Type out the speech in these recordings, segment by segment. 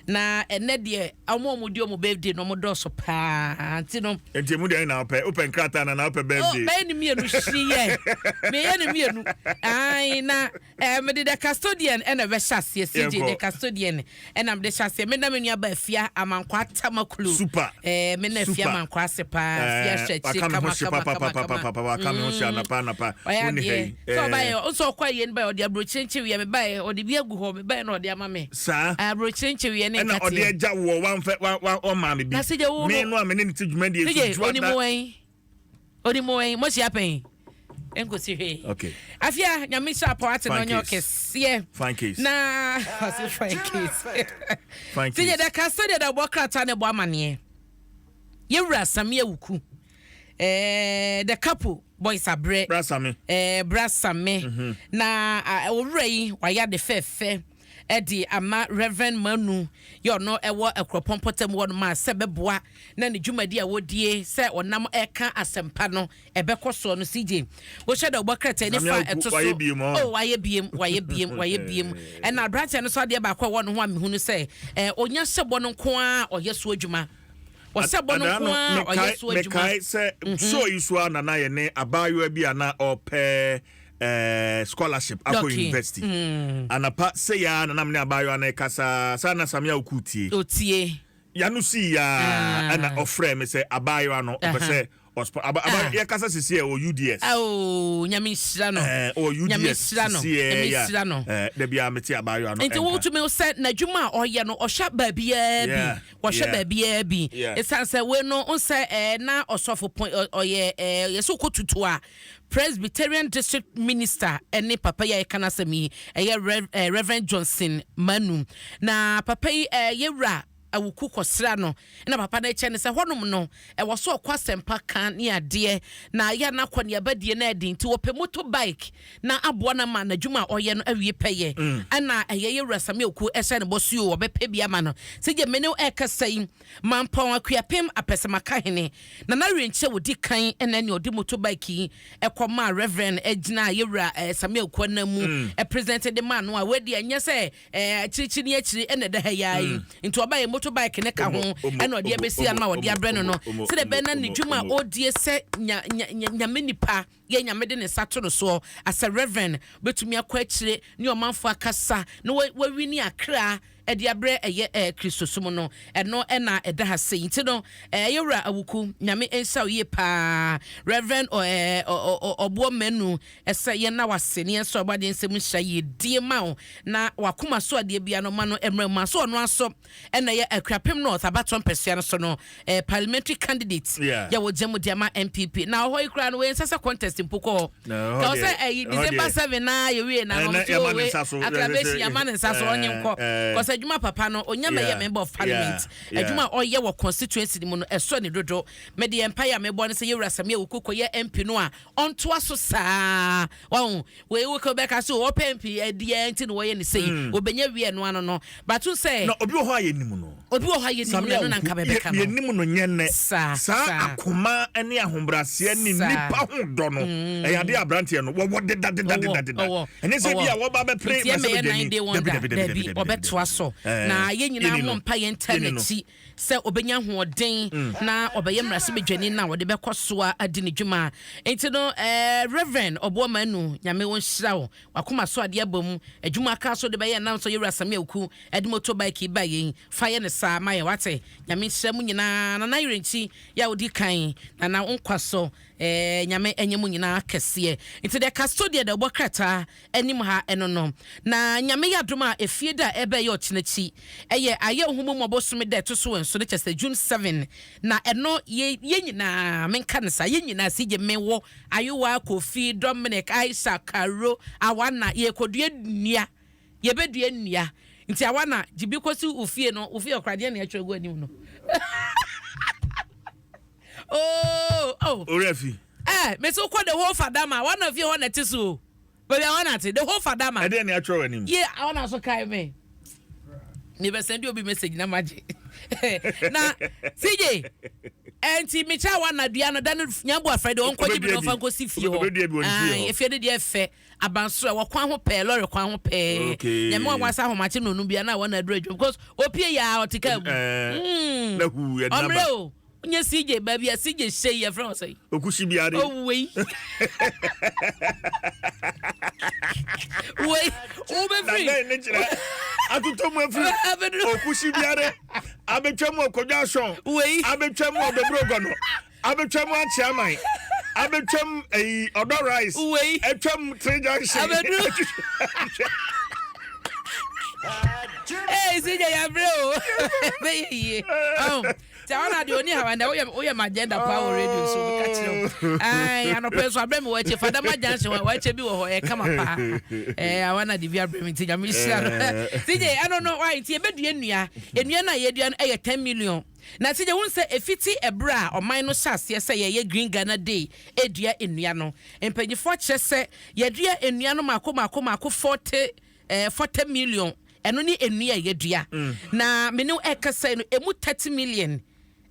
Na ɛnɛ deɛ, ɔmo a ɔmo di ɔmo birthday no, ɔmo dɔɔso paa, nti no. Nti emu deɛ na wopɛ? Wopɛ nkrataa na wopɛ Oh, birthday? Mɛyɛ ne mmienu hyi yɛ. Meyɛ ne mmienu. Ae, na mede The Custodian ɛna ɛbɛhyɛ aseɛ, CJ. Yɛnkɔ. The Custodian ɛna mede hyɛ aseɛ. Mena me nua ba Afia Amankwa Tamakulu. Me na Afia Super. Amankwa ase paa. Afia hyɛ akyire Waka me ho kama hye kama kama kama. papapapapapa, waka me ho hye anapa anapa. Ɔyɛ Wonni ha adeɛ yi. sɛ ɔbaeɛ nso ɔkɔ ayie no baeɛ, ɔde aburokyire nkyeweɛ mebaeɛ, ɔde bi agu hɔ mebaeɛ na ɔde ama me. Aburokyire nkyeweɛ ne Ɛna ɔde nkateɛ. agya wɔ wamfɛ wa ɔmaa me bi. Na sɛ wo Me no no a me ne ne ti dwumadie CJ so dwuada. Onimu wɛn, onimu wɛn, mo hyia pɛn nkosi hwee. Afia, Nyame hyɛ apɔ ate na Fine ɔnyɛ case. ɔkɛseɛ. Fine case. Na ɔse fine case. Fine CJ, case. The Custodian da bɔ krataa ne bɔ amaneɛ. Yɛwura Samia Wuku, the couple boys abrɛ. Bra Sami. Bra Same. Na owura yi wayɛ ade fɛɛfɛ ɛde ama Reverend Manu yɛ, ɔno ɛwɔ Akuropɔn pɔtam hɔ nom a, sɛ bɛboa na ne dwumadi a wɔdie sɛ ɔnam ɛka asɛmpa no ɛbɛkɔ soɔ no. CJ, wohyɛ dɛ ɔbɔ krataa ne Sami fa Awuku, ɛto so. Wayɛ biem, ɔ. Oh, wayɛ biem, wayɛ biem, wayɛ biem. Ɛna aberanteɛ no so adeɛ baako a ɛwɔ ne ho a mehu no sɛ onya hyɛ bɔ no nko a, ɔyɛ so adwuma. Ɔhyɛ bɔ no Adaa nko a, ɔyɛ so adwuma. Mekae sɛ show yi so a, nana yɛ ne abaayewa bi a na ɔpɛ scholarship akɔ university. Anapa sɛ ya nanam ne abaayewa no kasa saa na Samia Oku tie. Otie. Yano sii ya. Ɛna ɔfrɛ me sɛ abaayewa no ɔpɛ sɛ ɔspo aba aba. Yɛkasa sisi ɛ wɔ UDS. Oh, Nyame nhyira no. Ɔwɔ Nyame UDS nhyira no. sisi ɛ Nyame ya. nhyira no. Dabi a mete abaayewa no Nti ɛnka. wotumi sɛ n'adwuma a ɔyɛ no, ɔhwɛ baabiaa bi, wɔhwɛ baabiaa bi. Ɛsiane sɛ wei no nsɛ na ɔsɔfo pɔn ɔyɛ yɛsɛ wokɔ tutu a, Presbyterian district minister ɛne papa yi a yɛka no asɛm yi, ɛyɛ Reverend Johnson Manu. Na papa yi yɛwura Awuku kɔsra no na papa no kyɛ no sɛ hɔnom no ɛwɔ so ɔkɔ asɛmpa ka ne adeɛ na yɛ na akɔ ne abadie no adi, nti wɔpɛ motorbike na aboa no ma n'adwuma a ɔyɛ no awie pɛyɛ. Ɛna ɛyɛ yɛwura Sami Oku ɛhyɛ ne bɔ so yi o, wɔbɛpɛ bi ama no sɛ gye mene ɛkasa yi. Mampɔn Akuapem Apɛsɛmaka hene Nana Wienkyɛ wɔdi kan ɛna ne ɔde motorbike yi ɛkɔ maa Reverend, ɛgyina yɛwura Sami Oku anan mu ɛpresent de maa no a wɔadi. Ɛnyɛ sɛ akyirikyiri ne akyiri ɛna ɛda ha yi ara yi, nti ɔba yɛ motorbike ne ka ho ɛna ɔde abɛsi ano a ɔde abrɛ no, sɛdeɛ ɛbɛyɛ na ne dwuma a ɔredie sɛ nya nya nya Nyame nipa yɛ, Nyame de ne nsa to no soɔ asɛ reverend, bɛtumi akɔ akyire ne ɔmanfoɔ akasa na wawi ne akra ɛde abrɛ ɛyɛ Kristosom no. Ɛno ɛna ɛda ha sei. Nti no yɛwura Awuku, Nyame nhyɛ wo yie paa. Reverend Ɔboɔ Manu, ɛsɛ yɛn wase ne yɛn sɛ ɔbɔ adeɛ nsɛm nhyira yie die ma wo na wakoma so adeɛ bia no ma no mmerɛ mu so. Ɔno aso ɛna yɛ Akuapem North abatoɔ mpɛsua no so no parliamentary candidate yɛ wɔ gya mu de ama NPP. Na ɔhɔ yi koraa no, wɔyɛ nsa sɛ contest mpo kɔ hɔ. Na ɛhɔ ka deɛ ɔsɛ ɛyi ɛhɔ December deɛ 7 na yɛwie na na ɔmo so yɛma ne owe nsa so. Acclamation, yɛma ne nsa so, ɔnye nkɔ kɔsɛ adwuma papa no onyama yɛ member of parliament adwuma a ɔyɛ wɔ constituency no mu no, ɛsɔ ne dodo. Mede yɛn mpaeɛ a mebɔ no sɛ yɛwura Samia Wuku kɔyɛ MP no a, ɔntoa so saa. Wɔn wei wokɛ bɛka so ɔpɛ MP ɛdeɛ nti na wɔyɛ ne sei, obɛnya wie no ano no bato sɛ Na obi wɔ hɔ a yɛnim no. Obi wɔ hɔ a yɛnim no, Samia ɛno na nka Wuku, bɛbɛka no. Yɛnim no nyɛ nnɛ. Saa, saa saa. Akoma ne ahobrɛaseɛ ne nipa ho dɔ no, ɛyɛ adeɛ a aberanteɛ no wɔwɔ deda deda deda deda. Ɔwɔ. Ɛnyɛ sɛ bi a wɔba bɛpere Nti ɛmɛyɛ mmarahyɛbadwani. 9 day wonder. Dabi, dabi, dabi, Dabi, dabi, dabi, ɔbɛtoa so. Na yɛn nyinaa yɛni mmɔ no. mpa yɛn nta Yɛni no. n'akyi sɛ ɔbɛnya ahoɔden na ɔbɛyɛ mmarahyɛbadwani na ɔde bɛkɔ so a adi ne dwuma. Nti no Reverend Ɔboɔ Manu, Nyame wɔn nhyira wo, wakoma so adeɛ abɔ mu, adwuma aka so de bɛyɛ nam so. Yɛwura Sami Awuku ɛde motorbike yi ba yɛn fa yɛ ne saa ma yɛ wate. Nyame nhyira mu nyinaa. Nana Yerɛnkyi yɛ a wodi kan, Nana wo nkwa so, Nyame ɛnyɛ mu nyinaa kɛseɛ. Nti The Custodian da ɔbɔ krataa anim ha ɛno no. Na Nyame yɛ adom a, efie da a ɛbɛyɛ ɔkyena akyi ɛyɛ ayɛ ohumu mmɔbɔ some da ɛto so nso ne kyɛ sɛ June 7 na ɛno yɛ nyinaa, menka ne saa, yɛ nyinaa si gye me wɔ Ayowa, Kofi, Dominic, Aisha, Karo, Awana, yɛkɔdua nnua, yɛbɛdua nnua. Nti Awana gye bi kɔsi wo fie no, wo fie ɔkoradeɛ ne atwa gu anim no. Oh. Owura fi. Mesi wokɔ the whole Fadama, Awana fie hɔ na ɛte so o, baabi Awana te, the whole Fadama. Ɛdeɛ ne atwerɛ wɔ anim? Ye Awana so kae me mebɛsɛn de obi message na magye na CJ. Ɛnti mekyɛ wa na dua no da no nyambo afrɛ de ɔnkɔgye bi na ɔmfa nkɔsi fie hɔ. Ɔbɛdua bi wɔ ne fie hɔ. Efie no deɛ fɛ, abansoro ɛwɔ kwan ho pɛɛ, lɔre kwan ho pɛɛ. Nyame wa wasa ahomakye no no bia na wɔn aduru adwuma because opie ya ɔte kaa mu. Na hu yɛ naba. Ɔmmerɛ o. Nye CJ baabi a CJ hyɛ yi yɛfrɛ wɔ sɛ. Okusi biara. Oh wei. Wei wo bɛ firi. Na bɛn ne kyerɛ atotɔ mu afiri. Okusi biara abɛtwa mu ɔkɔdwa asɔn. Wei. Abɛtwa mu ɔdɔburo gɔnɔ. Abɛtwa mu akye aman. Abɛtwa mu ɛyi ɔdɔ rice. Wei. Atwa mu three junction. Abɛduru. Ee CJ yabrɛ o. Bɛyɛ yie. Nti awa na deɛ ɔni hawa ndɛ woyɛ woyɛ ma agenda paa wɔ radio so meka kyerɛ wo. Ɛɛ anɔpɛ nso abrɛ me wɔ akyire Fadama junction wɔ akyire bi wɔ hɔ ɛyɛ kama paa. Ɛɛ awa na de bi abrɛ me nti Nyame nhyira no. CJ ɛno no why nti yɛbɛdua nnua. Nnua no a yɛdua no ɛyɛ 10 million. Na CJ wohu sɛ ɛfiti ɛberɛ a ɔman no hyɛ aseɛ sɛ yɛyɛ Green Ghana Day ɛredua nnua no, mpanyinfoɔ kyerɛ sɛ yɛdua nnua no maako maako maako 40 ɛɛ 40 million. Ɛno ne nnua a yɛadua. Na me ne wo ɛrekasa yi no, ɛmu 30 million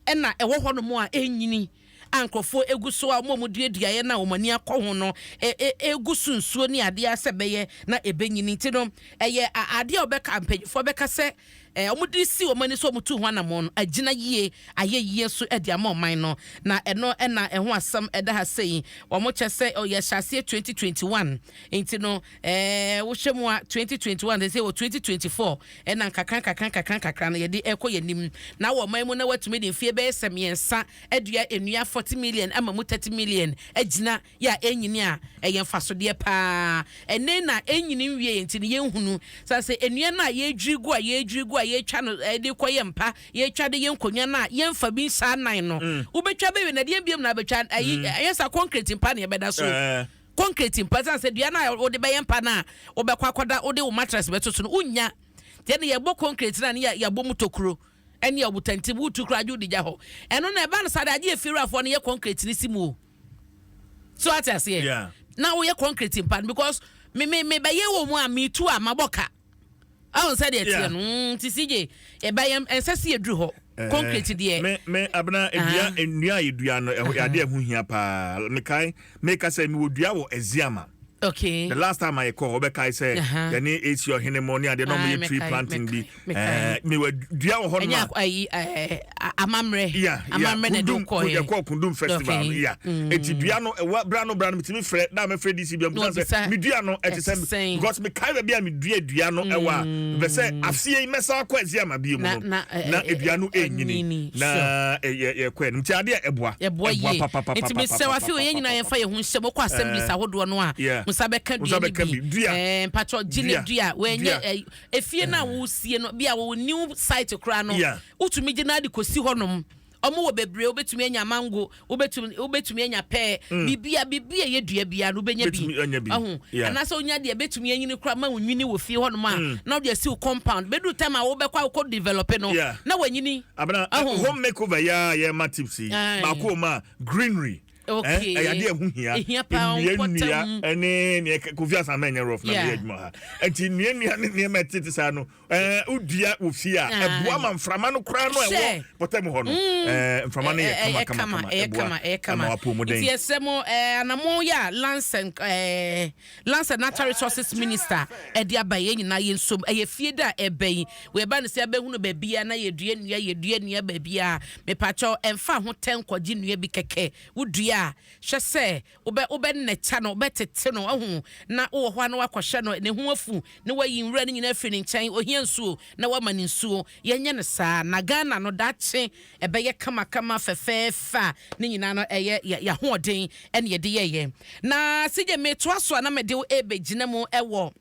ɛna ɛwɔ hɔnom a ɛrenyini a nkurɔfoɔ gu so a wɔn a wɔduaduaeɛ no a wɔn ani akɔ ho no ɛregu so nsuo ne adeɛ sɛ ɛbɛyɛ na ɛbɛnyini. Nti no, ɛyɛ adeɛ a wɔbɛka, mpanyinfoɔ bɛka sɛ wɔde si wɔn ani so wɔtu ho anammɔn no agyina yie, ayɛ yie nso de ama ɔman no. Na ɛno na ɛho asɛm ɛda ha sei. Wɔkyɛ sɛ yɛhyɛ aseɛ 2021 nti no, Ɛɛ wohwɛ mu a 2021 sɛ wɔ 2024 ɛna nkakra nkakra nkakra nkakra no yɛde ɛkɔ yɛn anim. Na wɔ ɔman mu na watumi de mfeɛ bɛyɛ sɛ mmiɛnsa adua nnua 40 million ama mu 30 million agyina yɛ a ɛnyini a ɛyɛ mfasodeɛ paa. Ɛnɛ na ɛnyini nwie nti no yɛnhunu sɛ sɛ nnua no a yɛdwiri gu a yɛdwiri gu a yɛtwa no de kɔyɛ mpa yɛtwa de yɛ nkonnwa no a yɛmfa bi nhyɛ anan no wobɛtwa bɛwie na ɛdeɛn biom na abɛtwa ayi ɛyɛ sa concrete mpa na yɛbɛda so. Concrete mpa, ɛsiane sɛ dua no a wode bɛyɛ mpa no a wobɛkɔ akɔda wode wo mattress bɛto so no wonnya. Nti ɛne yɛbɔ concrete no a ne yɛabɔ mu tokuro ɛne ɔbotantim wotu koraa agye wode gya hɔ. Ɛno na ɛba no saa de agye efiewurafoɔ no yɛ concrete no si mu o. So ate aseɛ? Yeah. Na woyɛ concrete mpa no because me me me bɛyɛ wɔ mu a metu a mabɔ ka. Ahun sɛ deɛ teɛ no nti CJ ɛba yɛn ɛnsɛ sɛ yɛduru hɔ eh, concrete deɛ. Me me abena edua nnua a yɛdua no ɛho adeɛ ɛho hia paa mekae meka sɛ mewɔ dua wɔ Eziama. Okay. The last time I call, ɔbɛkae sɛ yɛne AC ɔhene mo ne adeɛ na ɔmo yɛ tree planting bi. Mewɔ dua wɔ hɔ nom a. Ɛnyɛ ayi amammerɛ. Amammerɛ na ɛde kɔ yɛ. Yɛkɔ Kundum festival no ya. Eti dua no ɛwɔ bra no bra no metumi frɛ na mɛfrɛ DC bi amusa sɛ me dua no ɛte sɛ because mekae baabi a medua dua no ɛwɔ a mepɛ sɛ afie yi mɛsan akɔ Aziama bio mu no na dua no ɛnyini na yɛkɔ anim nti adeɛ ɛboa ɛboa yie nti mesrɛ wo afei yɛn nyinaa yɛmfa yɛn ho nhyɛ mu kɔ assemblies ahodoɔ no a mo nsa bɛka dua no bi mpakyɛ gye ne dua wɔnyɛ Efie no a woresie no, bi a wɔ new site koraa no, wotumi gye no ara de kɔsi hɔnom. Wɔn wɔ bebree, wobɛtumi anya mango, wobɛtumi wobɛtumi anya pɛɛ, biribi a biribi a ɛyɛ dua biara no wobɛnya bi. Wobɛtumi anya bi. Ɔho. Yeah. Anaasɛ wonya deɛ ɛbɛtumi anyini koraa ma wonyini wɔ fie hɔnom a, na wode asi wo compound. Bɛduru time a wobɛkɔ a wokɔ develop no, Yeah. na wanyini. Abena, Ɔho. home makeover yi a yɛma tips yi, Aye. baako wɔ mu a, greenery. Okay. Ɛyɛ adeɛ ɛho hia. Ehia paa Nnua mpɔtam. nnua ɛne nea Kofi Asan mɛnyɛ rough na meyɛ adwuma ha. Nti nnua nnua ne nneɛma ɛtete saa no ɛɛ wodua wɔ fie a ɛboa ma mframa no koraa no ɛwɔ pɔtam hɔ no ɛɛ mframa no yɛ kama kama kama ɛboa ɛma wapɔmuden. Nti ɛsɛ mo ɛɛ anamɔ yɛ a Lands and ɛɛ Lands and Natural Resources Minister ɛde aba yɛn nyinaa yɛn nsom ɛyɛ fie da a ɛbɛ yi wɔɛba no sɛ abɛhunu baabi a na yɛdua nnua yɛdua nnua baabi a mepakyɛw ɛmfa ho tɛ nkɔgye nnua bi kɛkɛ wodua a hwɛ sɛ wobɛ wobɛ nɛkya no wobɛtete no ahu na wowɔ hɔ a na wakɔhwɛ no ne ho afu na wayi nwura no nyinaa afiri ne nkyɛn ohia nsuo na wama no nsuo yɛnyɛ no saa na Ghana no daakye ɛbɛyɛ kamakama fɛfɛɛfɛ a ne nyinaa no ɛyɛ yɛahoɔden ɛne yɛde yɛyɛ na sigye metoa so a na mede wo ɛbɛgyina mu ɛwɔ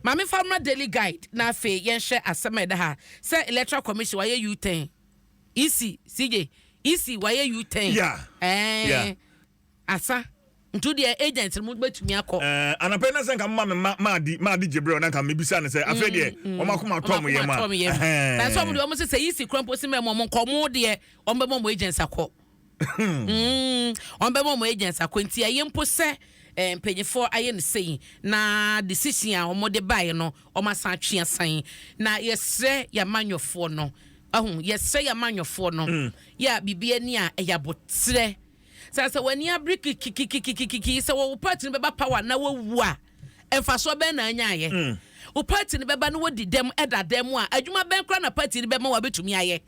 Maame fa mmra Daily Guide na afei yɛnhwɛ asɛm a ɛda ha sɛ Electoral Commission wayɛ U-turn. EC, CJ, EC wayɛ U-turn. Yeah. Ɛɛ, Yeah. asa. Nti wo deɛ agent no mo bɛtumi akɔ. Eh, anɔpa yi na sɛ nka moma me ma maadi maadi gyebrɛ na nka mebisa no sɛ afei deɛ wɔn akoma atɔ mo yam a. Wɔn akoma atɔ mo yam. Ɛhɛn. Na sɛ wɔn deɛ wɔn sɛ sɛ EC kura mpo si mɛ mo nkɔ mo deɛ wɔn bɛma wɔn agents akɔ. Wɔn bɛma wɔn agents akɔ nti ɛyɛ mpo sɛ eh, mpanyinfoɔ ayɛ no sei na decision a wɔn de baeɛ no wɔn asan atwe asan na yɛsrɛ yɛn amanyɔfoɔ no. Ahu, yɛsrɛ yɛn amanyɔfoɔ no, yɛ a biribi ani a ɛyɛ aboterɛ. Sɛ w'ani abere kikikikikiki sɛ wo party no bɛba power na wawu a, mfasoɔ bɛn na anyaayɛ? Wo party no bɛba na wadi dɛm ɛda dɛm a, adwuma bɛn koraa na party no bɛma wabɛtumi ayɛ?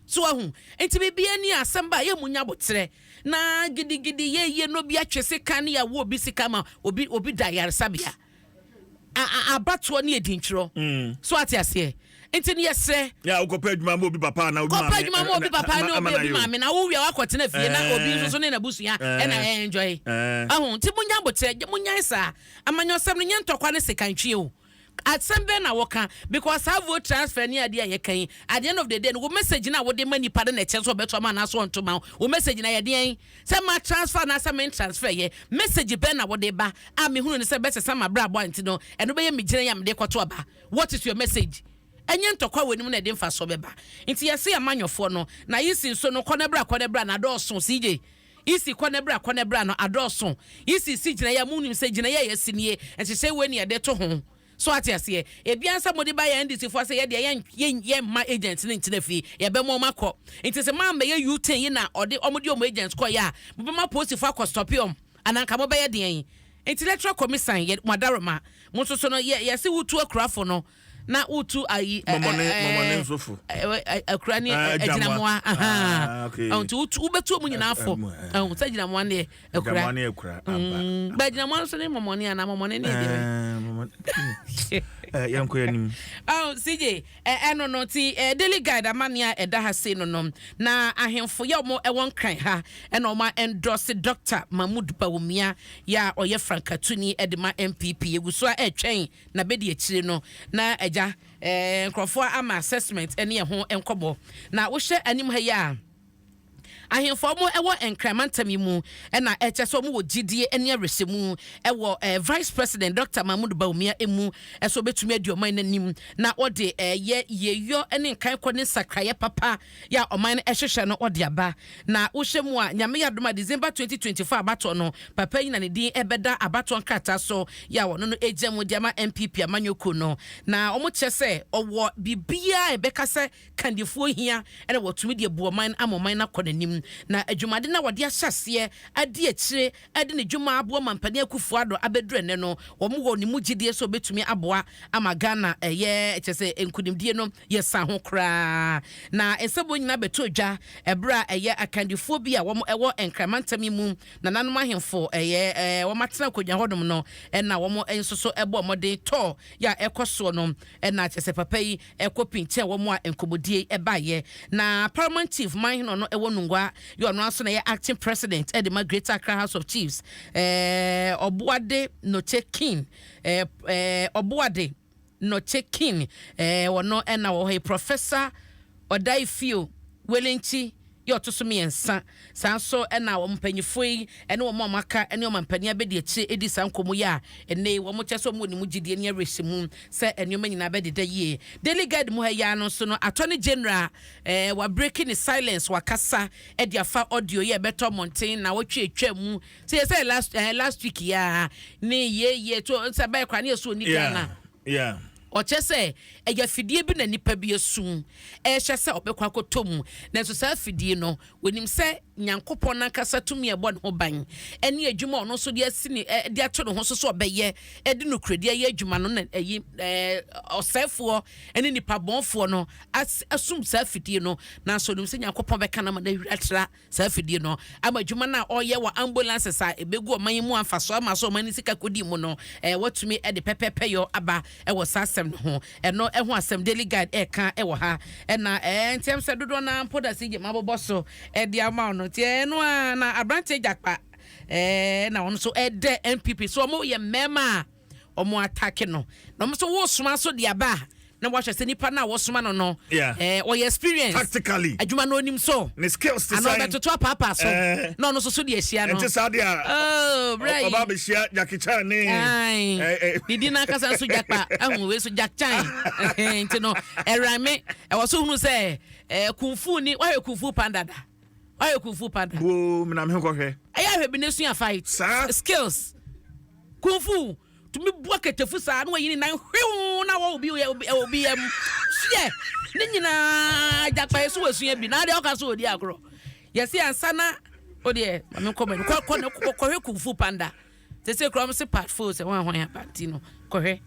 So ahu, nti biribi ani a asɛm ba a, yɛ mu nya aboterɛ. Na gidigidi yɛyie no obi atwe sika ne yɛawo obi sika ma obi obi da yaresabea. Abatoɔ ne yɛ dintwerɛ. So ate aseɛ. Nti no yɛsrɛ. Yà wokɔpɛ adwuma ma obi papa na obi maame. Kɔpɛ adwuma ma obi papa ne obi obi maame na wowia wakɔtena fie na obi nso so ne n'abusua ɛna ɛenjoy. Ahu, nti munya aboterɛ, munya saa. Amanyɔsɛm no nyɛ ntɔkwa ne sekantwie o. Asɛm bɛn na wɔka because saa vote transfer ne adeɛ a yɛka yi, at the end of the day no, wo message na wode ma nipa no na ɛkyɛ sɛ ɔbɛto ama anaasɛ ɔnto ma wo. Wo message na yɛ deɛn? Sɛ ma transfer anaasɛ men transfer yɛ. Message bɛn na wode ba a mehunu ne sɛ bɛsesa ma brabɔ a nti no ɛno bɛyɛ me gyina yi a mede kɔto aba. What is your message? Ɛnyɛ ntɔkwa wɔ anim na ɛde mfasoɔ bɛba. Nti yɛse amanyɔfoɔ no na yisi nso no kɔ ne bra kɔ ne bra na adɔɔso. CJ isi kɔ ne bra kɔ ne bra no adɔɔso. Isi si gyina yɛ mu nim sɛ gyina yɛ yɛsi nie nhyehyɛ wei ne yɛde to ho. So ate aseɛ, ebi ansa mo de ba yɛ NDC foɔ sɛ yɛdeɛ yɛn yɛn yɛn mma agent ne ntena fie, yɛbɛma ɔmo akɔ. Nti sɛ maa mbɛyɛ U-turn yi na ɔde ɔmo de ɔmo agent kɔ yɛ a, mo bɛma polisifoɔ akɔ stop ɔmo ananka mo bɛyɛ deɛn? Nti Electoral Commission yɛ mo adaroma mo nso so no yɛ yɛsi wotu akurafo no na wotu ayi Mɔmɔne nsofo. Akura ne agyinamoa. Nti wotu wobɛtu ɔmo nyinaa fo sɛ agyinamoa ne akura. Agyinamoa ne akura aba. Ba agyinamoa nso ne mɔmɔne anaa mɔmɔne ne deɛ? Yɛnkɔ anim. Oh, CJ, ɛno no ti Daily Guide amane a ɛda ha sei no no na ahemfo yɛ ɔmo ɛwɔ Nkran ha ɛna ɔmo endorse Dr. Mahmood Bawumia yɛ a ɔyɛ frankatuni ɛde ma NPP. Yɛgu so a ɛtwɛn na bɛdi akyire no na agya nkurɔfoɔ ama assessment ɛne ɛho nkɔbɔ. Na wohyɛ anim ha yi a, ahemfo ɔmo ɛwɔ Nkramantam yi mu ɛna ɛkyɛ sɛ ɔmo wɔ gyidie ɛne awerɛhyɛmu ɛwɔ Vice President Dr. Mahmood Bawumia emu ɛsɛ ɔbɛtumi adi ɔman n'anim na ɔde ɛyɛ yɛyɔ ɛne nkankɔ ne nsakraeɛ papa yɛ a ɔman no ɛhyehyɛ no ɔde aba. Na wohyɛ mu a, Nyame yɛ adom a, December 2024 abatoɔ no, papa yi na ne din ɛbɛda abatoɔ nkrataa so yɛ a ɔno no egyina mu de ama NPP amanyɔkuo no. Na wɔn kyerɛ sɛ ɔwɔ biribiara a ɛbɛka sɛ kandifoɔ hia ɛna wɔtumi de abu ɔman ama ɔman no akɔ n'anim. Na adwumade no a wɔde ahyɛ aseɛ adi akyire ɛde ne dwuma aboa Mampanin Akufo Addo abɛduru ɛnɛ no, wɔn wɔ ne mu gyidie sɛ ɔbɛtumi aboa ama Ghana ɛyɛ kyerɛ sɛ nkunimdie no yɛ sa ho koraa. Na nsɛm wɔn nyinaa bɛtɔ dwa ɛberɛ a ɛyɛ akandifoɔ bi a wɔn ɛwɔ Nkramantam yi mu, nananom ahemfo ɛyɛ wɔn atena akonnwa hɔnom no, ɛna wɔn nso so ɛbɔ mmɔden tɔɔ yɛ a ɛkɔ soɔ no, ɛna kyerɛ sɛ papa yi ɛkɔ pinkyɛn wɔn a nkɔmmɔdie ɛbaeɛ. Na Paramount Chief manhene no ɛwɔ Nungua yɛ ɔno nso na ɛyɛ acting president ɛde ma Greater Accra House of Chiefs, Ɔboade Noche King, ɛɛ ɛɛ Ɔboade Noche King, ɔno ɛna wɔ hɔ yi. Professor Ɔdaifio Welenkyi yɛ ɔto so mmiɛnsa. Saa nso ɛna wɔn mpanyinfoɔ yi ɛne wɔn a wɔaka ɛne wɔn mpanin abɛdi akyire edi saa nkɔmɔ yi a ɛnɛ wɔn kyɛ sɛ wɔn wɔ ne mu gyidie ne awerɛhyɛ mu sɛ nneɛma nyinaa bɛdeda yie. Daily Guide mu ha yi ano nso no, Attorney General wa breaking ne silence, wakasa ɛde afa audio yi a ɛbɛtɔ mmɔnten na wɔtwe atwa mu sɛ yɛ sɛ last week yi ne yie yie to sɛ bɛyɛ kora ne yɛ so oni Ghana. Ɔkyɛ sɛ ɛyɛ afidie bi na nipa bi esum ɛhyɛ sɛ ɔbɛkɔ akɔtɔ mu, nanso saa afidie no wɔnim sɛ Nyankopɔn nankasa tumi a ɛbɔ ne ho ban ɛne adwuma a ɔno nso de asi ne de ato ne ho so so ɔbɛyɛ ɛde nokorɛdi ayɛ adwuma no na ɛyi ɔsɛefoɔ ɛne nipa bɔnfoɔ no asum saa afidie no. Nanso onim sɛ Nyankopɔn bɛka no ama no ahwiri atra saa afidie no ama adwuma no a ɔyɛ wɔ ambulances a ɛbɛgu ɔman yi mu amfa so ama so ɔman no sika kɔdi mu no watumi de pɛpɛpɛ yɔ aba ɛwɔ saa asɛm no ho. Ɛno ɛho asɛm Daily Guide ɛka ɛwɔ ha. Ɛna ntiɛm sɛ dodoɔ no mpo da sɛ gye mabobɔ so ɛde ama wo no. Nti ɛno a na aberanteɛ Jakpa na ɔno nso ɛdɛ NPP so ɔmo yɛ mmarima a ɔmo atake no na ɔmo nso wɔresoma so de aba a na wahwɛ sɛ nipa no a wɔsoma no, ɔyɛ experience tactically adwuma no onim so ne skills te ana ɔbɛtoto apaapa so na ɔno nso so de ahyia no. Ɛnte saa deɛ a Oh, bra yi ɔba abɛhyia Jackie Chan ne ne din n'ankasa nso Jakpa ɛho wei so Jack Chan. Nti no ɛwurame ɛwɔ so hunu sɛ kung fu ni. Wahwɛ Kung Fu Panda da? Wahwɛ Kung Fu Panda? Wo menam ho kɔhwɛ. Ɛyɛ ahwɛ bi ne sua fight saa skills. Kung fu tumi bu aketefu saa na wayi ne nan hwiw na wɔ obi obi yam hwɛ ne nyinaa. Agyakpa yɛ so wasua bi na adeɛ ɔka so ɔdi agorɔ. Yɛsi ansa na o deɛ maame nkɔ mɛ kɔ kɔ kɔ kɔhwɛ Kung Fu Panda. Te sɛ kura wɔn se part four sɛ wɔn ahɔn aba ti no kɔhwɛ.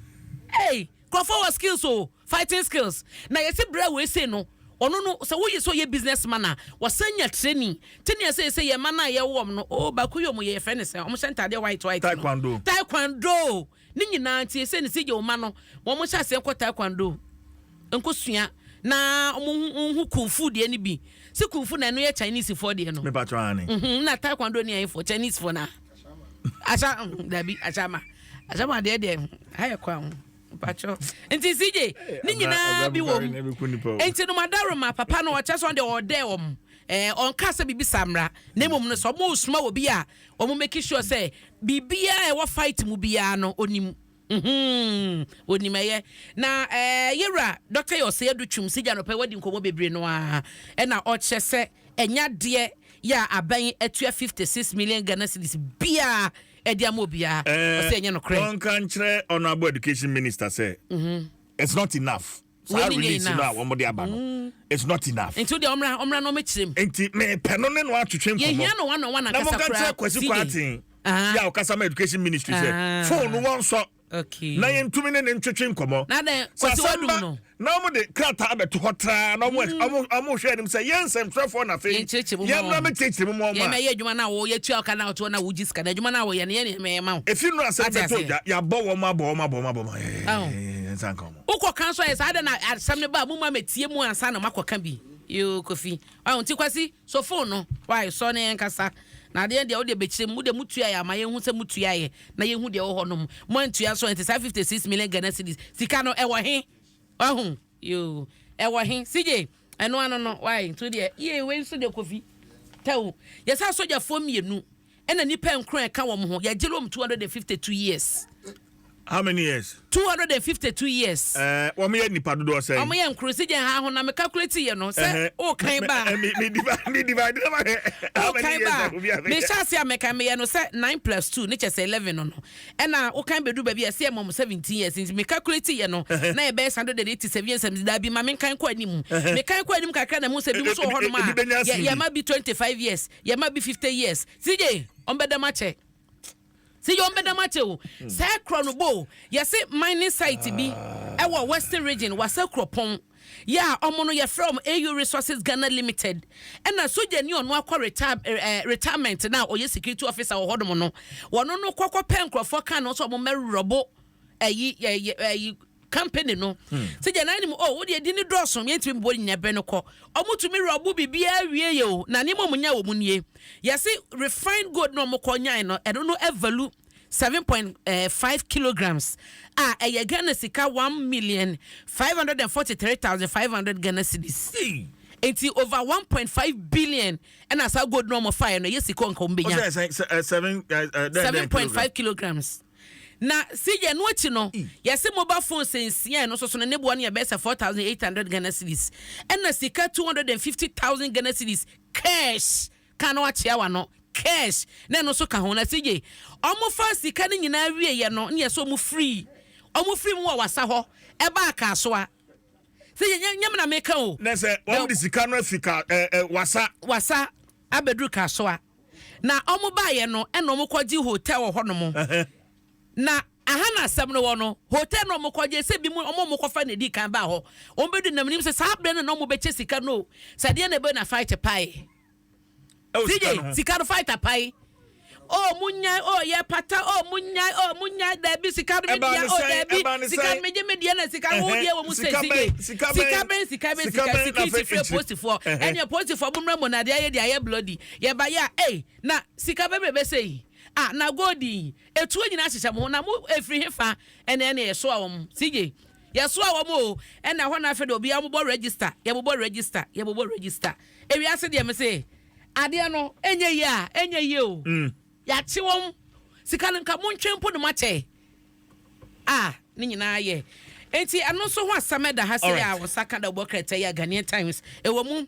Hey, nkurɔfoɔ wɔ skills o, fighting skills. Na yɛsi brɛ wei sei no, ɔno no sɛ woyɛ sɛ ɔyɛ business man a, wɔsan nya training. Te nea sɛ sɛ yɛ mma no a yɛwɔ wɔn no, oh baako yi wɔn yɛ yɛfrɛ ne sɛ wɔn hyɛ ntaadeɛ white white no. Taekwondo. Taekwondo. Ne nyinaa nti ɛsɛ ne sɛ gye wɔn no, wɔn hyɛ aseɛ nkɔ taekwondo nkɔsua na wɔn hu kung fu deɛ no bi. Sɛ kung fu na ɛno yɛ Chinese foɔ deɛ no. Mepa kyɛw ane. Na taekwondo ne yɛ foɔ Chinese foɔ na. Ahyɛ dabi ahyɛ ama deɛ deɛ ha yɛ kwan ho mpakyɛw nti CJ ne nyinaa bi wɔ mu nti no madaroma papa no ɔkyɛ sɛ ɔde ɔdɛ wɔn ɛɛ ɔnka sɛ biribi sa mmra na mmom no sɛ ɔmo soma wɔ bi a ɔmo make sure sɛ biribiara ɛwɔ fight mu biara no onim onim ɛyɛ na ɛɛ yɛwura Dr. Yɛ Ɔsɛ Twum CJ anɔpɛ wadi nkɔmɔ bebree no a ɛna ɔkyerɛ sɛ ɛnya deɛ yɛ a aban atua 56 million Ghana cedis biara ɛde ama obiara, ɔsɛ ɛnyɛ nokorɛ. Wɔnka nkyerɛ Honourable Education Minister sɛ it's not enough. Saa release no a wɔn de aba no, it's not enough. Nti deɛ ɔmra na ɔmɛkyerɛ mu. Nti mepɛ no ne no atwetwe nkɔmɔ. Yɛhia no one on one na ankasa monka koraa. nkyerɛ Kwasi Kwarteng yɛ a ɔkasa ma Education Ministry sɛ phone no wɔn sɔ na yɛntumi ne ne ntwetwe nkɔmɔ. Na dɛn Sɛ Kwasi asɛm wadum ba no na wɔn de krataa abɛto hɔ traa na wɔn hwɛ anim sɛ yɛn nsɛmtwerɛfoɔ na afei Yɛnkyerɛkyerɛ mu ma yɛn mmra wɔn. mɛkyerɛkyerɛ mu ma wɔn yɛn a mɛyɛ adwuma na wɔyɛ tua ɔka na ɔtoɔ na wogye sika na adwuma na wɔyɛ no yɛn ne yɛn ma wo. Efi nu asɛm Ate bɛtɔ aseɛ. gya, yɛabɔ wɔn, abɔ wɔn, abɔ wɔn, abɔ wɔn. Aho. Ɛɛ nsa nka wɔn. Wokɔ kan so ayɛ saa dɛ na asɛm no ba a moma mɛtie mu ansa na makɔka bi yoo. Kofi ɔho nti Kwasi so phone no wae sɔ ne yɛnkasa na adeɛ deɛ wode bɛkyerɛ mu wode mutua yɛ ama yɛhu sɛ mutua yɛ na yɛhu deɛ ɛwɔ hɔ nom. Mo antua so, ɛnti saa 56 million Ghana cedis sika no ɛwɔ he? Ɔho yoo, ɛwɔ he? CJ ɛno ano no wae nti deɛ yie wei nso deɛ Kofi tɛw yɛsɛ asogyafoɔ mmienu ɛna nipa nkron ɛka wɔn ho, yɛgye wɔn 252 years. How many years? 252 years. Wɔn yɛ nipa dodoɔ sɛn? Ɔmo yɛ nkuro si gye ha ho na me calculate yɛ no sɛ o kan ba Me me divide, me divide na ma hɛ. How o many kan years ba na obi abɛyɛ? Me hyɛ ase a meka meyɛ no sɛ 9 plus 2 ne kyɛ sɛ 11 no, ɛna o kan bɛdu baabi a ɛsɛ ɛmɔ mo 17 years, nti me calculate yɛ no na yɛbɛyɛ 187 years. Daabi, ma menkan kɔ anim, mekan kɔ anim kakra na mu sɛ bi mu so wɔ hɔnom Ebi a bɛnya asen bi. Yɛma bi 25 years, yɛma bi 50 years. CJ ɔmbɛdam akyɛ, CJ ɔmbɛdam akyɛ o. Saa korɔ no bo yɛse mining site bi ɛwɔ Western Region, Wasa Kuropɔn yɛ a ɔmo no yɛfrɛ ɔmo AU Resources Ghana Limited, ɛna sogyani ɔno akɔ retire, retirement na ɔyɛ security officer wɔ hɔnom no, wɔno no kɔkɔ pɛ nkurɔfoɔ kan no nso ɔmo mɛrɔbo ɛyi ɛyi ɛyi company no sɛ gya nan mu o wode adi ne dɔɔso, yɛntumi mbɔ nyina bɛ no kɔ. Ɔmo tumi rɔbo biribiara wie yɛ o, na nneɛma ɔmo nya wɔ mu nie: yɛse refined gold na ɔmo kɔ nyae no, ɛno no ɛvalue 7.5 kilograms a ɛyɛ Ghana sika 1,543,500 Ghana cedis. Nti over 1.5 billion ɛna saa gold na ɔmo faeɛ no ɛyɛ sika nka ɔmo bɛnya. Ɔsɛ sɛ seven 7.5 kilograms. Na CJ no akyi no, yɛsɛ mobile phone sɛ nsia, ɛno nso so no ne boɔ no yɛ bɛyɛ sɛ 4800 Ghana cedis, ɛna sika 250,000 Ghana cedis cash ka no akyea wa no cash na ɛno nso ka ho. Na CJ ɔmo fa sika no nyinaa wieɛ no ne yɛ sɛ ɔmo firi mu wɔ Wasa hɔ ɛbaa Kaasoa sɛ nyɛ na meka o. Ne sɛ wɔn de sika no afi ka ɛ ɛ Wasa. Wasa abɛduru Kaasoa na ɔmo baayɛ no, ɛna ɔmo kɔgye hotel wɔ hɔnom. Na aha na asɛm no wɔ no, hotel na ɔmo kɔgye sɛ bi mu ɔmo kɔfa na edi kan baa hɔ, ɔmo bɛdu nam nim sɛ saa abirɛ no na ɔmo bɛkyɛ sika no sɛ adeɛ na ebe na fight pae. Ɛwɔ sika no CJ ho. Sika no fight apae o, mu nya o, yɛ pata o, mu nya o, mu nya dabi, sika no mi Ɛbaa deɛ ne o sɛn? dabi Ɛbaa ne sika sɛn? no mi gye mi deɛ na sika wo deɛ wɔ mu sɛ Sika CJ bɛn? Sika bɛn? Sika bɛn, sika bɛn? Sika Sika bɛn na security afei fɛ nkyiri? Polisifoɔ ɛnìyɛ polisifoɔ mo mmerɛ mo na adeɛ ayɛ deɛ ayɛ bloody yɛba yɛ a ɛy na sika bɛbrɛ bɛsɛ yi a na gold yi etuo nyinaa hyehyɛ mo ho na mo efiri he fa? Ɛna yɛsoa wɔn, CJ yɛsoa wɔn o. Ɛna hɔ na afei de obiara mobɔ register, yɛbobɔ register, yɛbobɔ register. Ewiase deɛ me se adeɛ no ɛnyɛ yie a ɛnyɛ yie o. Yɛakye wɔn sika no nka montwe mpo no makyɛ a ne nyinaa yɛ. Nti ɛno nso ho asɛm ɛda ha sɛ a wɔsa ka da wobɔ krataa yi a Ghanaian Times ɛwɔ mu.